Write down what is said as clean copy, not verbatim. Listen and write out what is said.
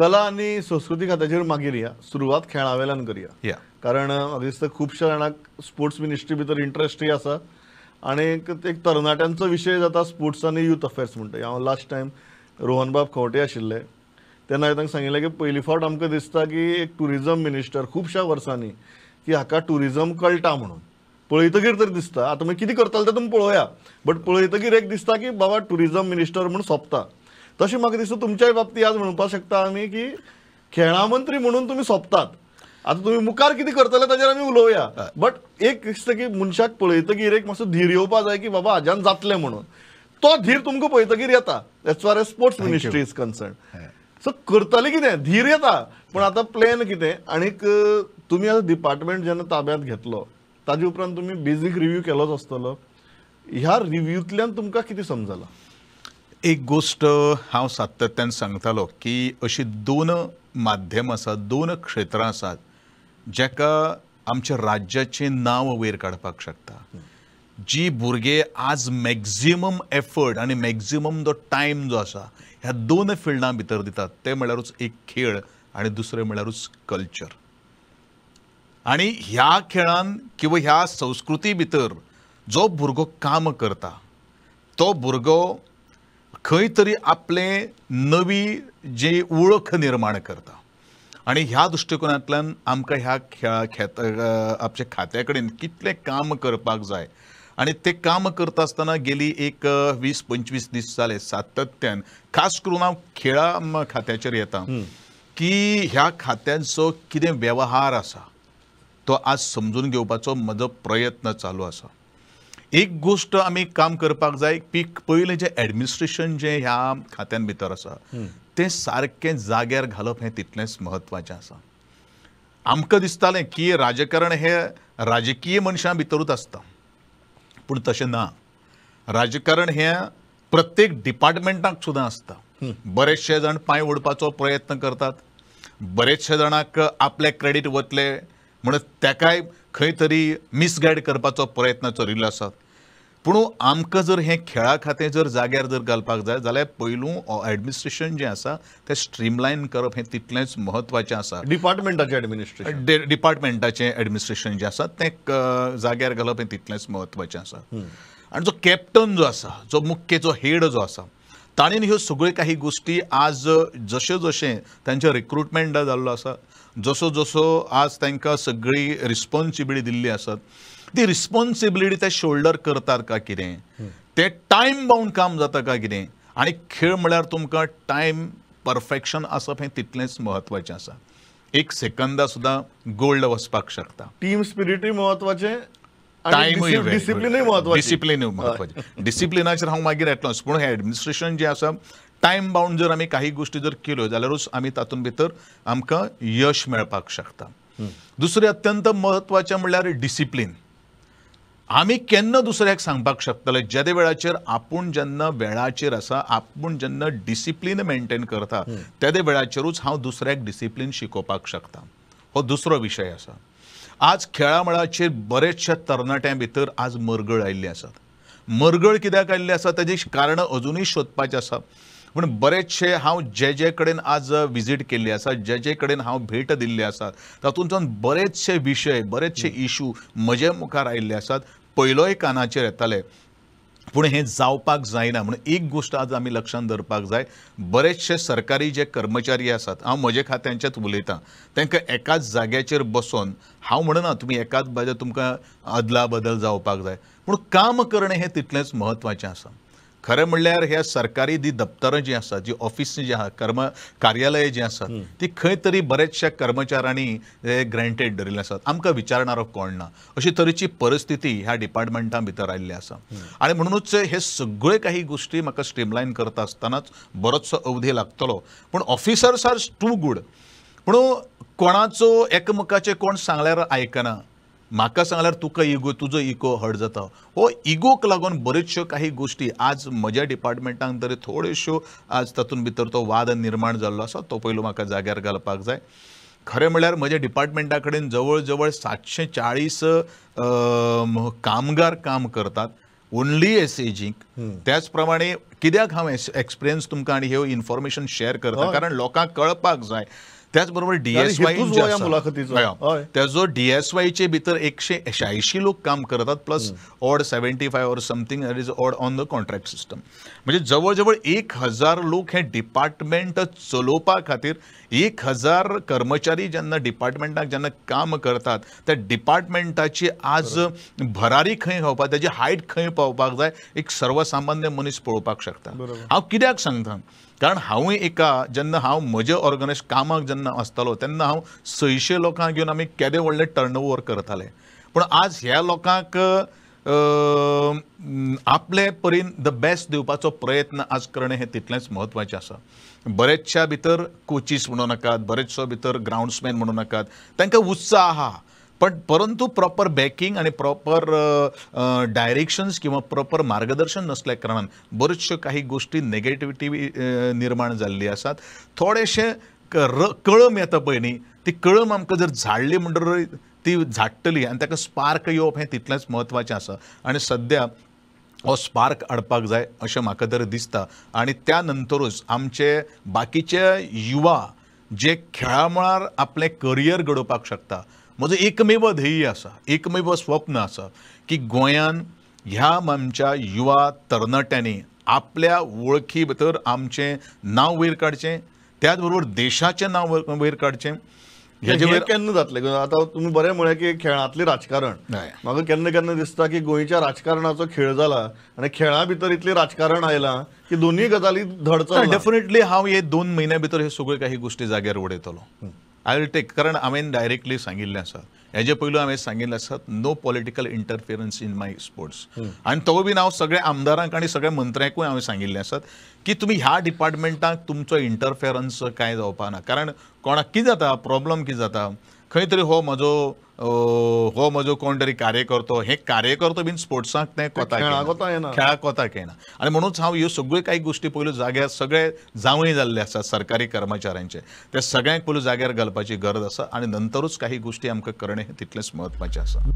कला आनी संस्कृती खात्याचेर मागीर या, सुरवात खेळा वेल्यान करया, कारण म्हाका दिसता खुबश्या जाणांक स्पोर्ट्स मिनिस्ट्री भितर इंट्रस्टूय आसा आनी एक तरणाट्यांचो विशय जाता स्पोर्ट्स आनी यूथ अफेर्स म्हणटा. हांव लास्ट टायम रोहनबाब खंवटे आशिल्ले तेन्ना हांवें तांकां सांगिल्लें की पयली फावट आमकां दिसता की एक ट्युरिजम मिनिस्टर खुबश्या वर्सांनी की हाका ट्युरिजम कळटा म्हणून पळयतगीर तरी दिसता. आतां मागीर कितें करतले तें तुमी पळोवया, बट पळयतगीर एक दिसता की बाबा ट्युरिजम मिनिस्टर म्हूण सोंपता. तशें म्हाका दिसता तुमच्याय बाबतींत आज म्हणपाक शकता आमी की खेळां मंत्री म्हणून तुमी सोंपतात. आतां तुमी मुखार कितें करतले ताजेर आमी उलोवया, बट एक दिसता की मनशाक पळयतगीर एक मातसो धीर येवपा जाय की बाबा हाज्यान जातलें म्हणून. तो धीर तुमकां पळयतगीर येता as far as sports ministry is concern. So करतले कितें धीर येता, पूण आतां प्लॅन कितें? आनीक तुमी आतां डिपार्टमेंट जेन्ना ताब्यांत घेतलो ताजे उपरांत तुमी बेजीक रिव्यू केलोच आसतलो, ह्या रिव्यूंतल्यान तुमकां कितें समजलां? एक गोश्ट हांव सातत्यान सांगतालो की अशी दोन माध्यम आसात, दोन क्षेत्रां आसात जाका आमच्या राज्याचें नांव वयर काडपाक शकता. जी भुरगे आज मॅक्झिमम एफर्ट आनी मॅक्झिमम जो टायम जो आसा ह्या दोन फिल्डां भितर दितात ते म्हळ्यारूच एक खेळ आनी दुसरें म्हळ्यारूच कल्चर. आनी ह्या खेळान किंवा ह्या संस्कृती भितर जो भुरगो काम करता तो भुरगो खंय तरी आपले नवी जी वळख निर्माण करता. आनी ह्या दृश्टिकोनांतल्यान आमकां ह्या खेळा आमच्या खात्या कडेन कितलें काम करपाक जाय आनी तें काम करता आसतना गेली एक 20-25 दीस जाले सातत्यान खास करून हांव खेळा खात्याचेर येता की ह्या खात्यांचो कितें वेव्हार आसा तो आज समजून घेवपाचो म्हजो प्रयत्न चालू आसा. एक गोश्ट आमी काम करपाक जाय की पयलें जें एडमिनिस्ट्रेशन जें ह्या खात्यान भितर आसा तें सारकें जाग्यार घालप हें तितलेंच म्हत्वाचें आसा. आमकां दिसतालें की राजकारण हें राजकीय मनशां भितरूच आसता, पूण तशें ना. राजकारण हें प्रत्येक डिपार्टमेंटाक सुद्दां आसता. बरेचशे जाण पांय ओडपाचो प्रयत्न करतात, बरेचशे जाणांक आपले क्रेडीट वतले म्हणून ताकाय खंय तरी मिसगायड करपाचो प्रयत्न चलिल्लो आसा. पूण आमकां जर हें खेळा खातें जर जाग्यार जर घालपाक जाय जाल्यार पयलू एडमिनिस्ट्रेशन जें आसा तें स्ट्रीमलायन करप हें तितलेंच म्हत्वाचें आसा. डिपार्टमेंटाचें एडमिनिस्ट्रेशन, डिपार्टमेंटाचें एडमिनिस्ट्रेशन जें आसा तें जाग्यार घालप हें तितलेंच म्हत्वाचें आसा. आनी जो कॅप्टन जो आसा, जो मुख्य जो हेड जो आसा ताणें ह्यो सगळ्यो काही गोश्टी आज जशें जशें तांचें रिक्रुटमेंट जाल्लो आसा, जसो जसो आज तांकां सगळी रिस्पॉन्सिबिलिटी दिल्ली आसात ती रिस्पॉन्सिबिलिटी ते शोल्डर करतात काय कितें, ते टायम बाउंड काम जाता काय कितें. आनी खेळ म्हळ्यार तुमकां टायम परफेक्शन आसप हें तितलेंच म्हत्वाचें आसा. एक सेकंदा सुद्दां गोल्ड वचपाक शकता. टीम स्पिरिटूय म्हत्वाचें, टायमूय, डिसिप्लिनूय म्हत्वाचें. डिसिप्लिनूय म्हत्वाचें. डिसिप्लिनाचेर हांव मागीर येतलोच, पूण हें एडमिनिस्ट्रेशन जें आसा टायम बाउंड जर आमी काही गोश्टी जर केल्यो जाल्यारूच आमी तातूंत भितर आमकां यश मेळपाक शकता. दुसरें अत्यंत म्हत्वाचें म्हणल्यार डिसिप्लीन. आमी केन्ना दुसऱ्याक सांगपाक शकतले जेदे वेळाचेर आपूण जेन्ना वेळाचेर आसा, आपूण जेन्ना डिसिप्लीन मेंटेन करता तेदे वेळाचेरूच हांव दुसऱ्याक डिसिप्लीन शिकोवपाक शकता. हो दुसरो विशय आसा. आज खेळा मळाचेर बरेचशे तरणाट्यां भितर आज मरगळ आयिल्ली आसात. मरगळ कित्याक आयिल्ली आसा ताजी कारणां अजुनूय सोदपाचें आसा. पूण बरेचशे हांव जे जे कडेन आज विजीट केल्ली आसा, जे जे कडेन हांव भेट दिल्ली आसा तातूंतल्यान बरेचशे विशय, बरेचशे इशू म्हजे मुखार आयिल्ले आसात, पयलोय कानाचेर येताले, पूण हें जावपाक जायना. म्हणून एक गोश्ट आज आमी लक्षांत दवरपाक जाय, बरेचशे सरकारी जे कर्मचारी आसात, हांव म्हजे खात्यांचेच उलयतां, तांकां एकाच जाग्याचेर बसोन हांव म्हणना तुमी एकाच बाजू तुमकां अदला बदल जावपाक जाय, पूण काम करणें हें तितलेंच म्हत्वाचें आसा. खरें म्हणल्यार ह्या सरकारी जी दप्तरां जीं आसात, जी ऑफिस जी आसा, कार्यालय जीं आसात ती खंय तरी बरेचशा कर्मचाऱ्यांनी ग्रँटेड धरिल्ले आसात, आमकां विचारणारो कोण ना अशी तरेची परिस्थिती ह्या डिपार्टमेंटां भितर आयिल्ली आसा. आनी म्हणूनच हे सगळे काही गोश्टी म्हाका स्ट्रीमलायन करता आसतनाच बरोचसो अवधी लागतलो. पूण ऑफिसर्स are too good, पूण कोणाचो एकामेकाचें कोण सांगल्यार आयकना. म्हाका सांगल्यार तुका इगो, तुजो इगो हर्ट जाता. हो इगोक लागून बऱ्योचश्यो काही गोश्टी आज म्हज्या डिपार्टमेंटान तरी थोड्योश्यो आज तातूंत भितर तो वाद निर्माण जाल्लो आसा, तो पयलो म्हाका जाग्यार घालपाक जाय. खरें म्हणल्यार म्हज्या डिपार्टमेंटा कडेन जवळ जवळ 740 कामगार काम करतात. ओनली एसएजीक. त्याच प्रमाणे कित्याक हांव एक्सपिरियन्स तुमकां आनी ह्यो इन्फॉर्मेशन शेअर करता कारण लोकांक कळपाक जाय. त्याच बरोबर डीएसवाय तेजो डीएसवायचे भितर 186 लोक काम करतात plus odd 75 or something that is odd on the contract system. म्हणजे जवळ जवळ 1000 लोक हे डिपार्टमेंट चलोवपा खातीर 1000 कर्मचारी जेन्ना डिपार्टमेंटाक जेन्ना काम करतात त्या डिपार्टमेंटाची आज भरारी खंय खावपाक, त्याची हायट खंय पावपाक जाय एक सर्वसामान्य मनीस पळोवपाक शकता. हांव कित्याक सांगता कारण हांवूय एका जेन्ना हांव म्हजे ऑर्गनायज कामाक जेन्ना आसतालो तेन्ना हांव 600 लोकांक घेवन आमी केदे व्हडले टर्नओवर करताले. पूण आज ह्या लोकांक आपले परीन the best दिवपाचो प्रयत्न आज करणे हें तितलेंच म्हत्वाचें आसा. बरेचशा भितर कोचीस म्हणूं नाकात, बरेचसो भितर ग्रावंड्समॅन म्हणूं नाकात, तांकां उत्साह आहा पण परंतु प्रॉपर बॅकिंग आनी प्रॉपर डायरेक्शन्स किंवा प्रॉपर मार्गदर्शन नसल्या कारणान बऱ्योचश्यो काही गोष्टी नेगेटिविटी निर्माण जाल्ली आसात. थोडेशे कळम येता पळय न्ही, ती कळम आमकां जर झाडली म्हणटकीर ती झाडटली आनी ताका स्पार्क येवप हें तितलेंच म्हत्वाचें आसा. आनी सद्या हो स्पार्क हाडपाक जाय अशें म्हाका तरी दिसता. आनी त्या नंतरूच आमचे बाकीचे युवा जे खेळा मळार आपलें करियर घडोवपाक शकता. म्हजो एकमेव ध्येय आसा, एकमेव स्वप्न आसा की गोंयान ह्या आमच्या युवा तरणाट्यांनी आपल्या वळखी भितर आमचें नांव वयर काडचें, त्याच बरोबर देशाचें नांव वयर काडचें. हें केन्ना जातलें? आतां तुमी बरें म्हळें की खेळांतलें राजकारण म्हाका केन्ना केन्ना दिसता की गोंयच्या राजकारणाचो खेळ जाला आनी खेळा भितर इतलें राजकारण आयलां की दोनूय गजाली धड चलना. डेफिनेटली हांव हे 2 म्हयन्या भितर हे सगळ्यो काही गोश्टी जाग्यार उडयतलो. I will take, कारण हांवें डायरेक्टली सांगिल्लें आसा, हेजे पयलू हांवें सांगिल्लें आसा no political interference in my sports. आनी तो बीन हांव सगळ्या आमदारांक आनी सगळ्या मंत्र्यांकूय हांवें सांगिल्लें आसात की तुमी ह्या डिपार्टमेंटाक तुमचो इंटरफेरन्स कांय जावपा ना. कारण कोणाक कितें जाता, प्रॉब्लम कितें जाता, खंय तरी हो म्हजो कोण तरी कार्यकर्तो, हे कार्यकर्तो बीन स्पोर्ट्साक ते कोता खेळाक कोताक येना. आनी म्हणूनच हांव ह्यो सगळ्यो कांय गोश्टी पयल्यो जाग्यार सगळे जावंय जाल्ले आसा सरकारी कर्मचाऱ्यांचे, ते सगळ्यांक पयलू जाग्यार घालपाची गरज आसा आनी नंतरूच काही गोश्टी आमकां करणे हें तितलेंच म्हत्वाचें आसा.